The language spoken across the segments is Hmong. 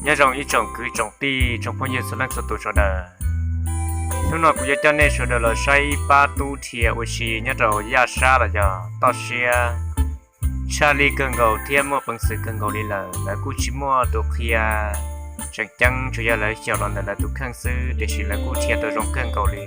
Nyob zoo ib tsoom kwv tsoom tij tsoom phooj ywg txhua leej txhua tus sawv daws. Hnub no kuv yuav coj nej sawv daws los saib ib pab tub rhiav ua si nyob rau yaj sab los yog toj siab. Tshaj lij kawg nkaus thiab muaj peev xwm kawg nkaus li lawm, lawv kuj tsis muaj tus qhia tseem ceeb, tsuas yog lawv xyaum los ntawm lawv tus kheej xwb, tiam sis lawv kuj rhiav tau zoo kawg nkaus li.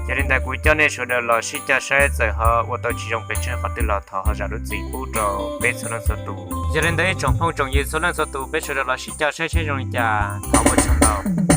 Yog li ntawd kuv coj nej sawv daws los sib cog saib, txawm ho ua tau tsis zoo pes tsawg qhov twg los thov ho zam lub txim pub rau peb txhua leej txhua tus. Yog li ntawd ib tsoom phooj tsoom ywg txhua leej txhua tus, peb sawv daws los sib cog saib seb zoo li cas, thov ua tsaug ntau.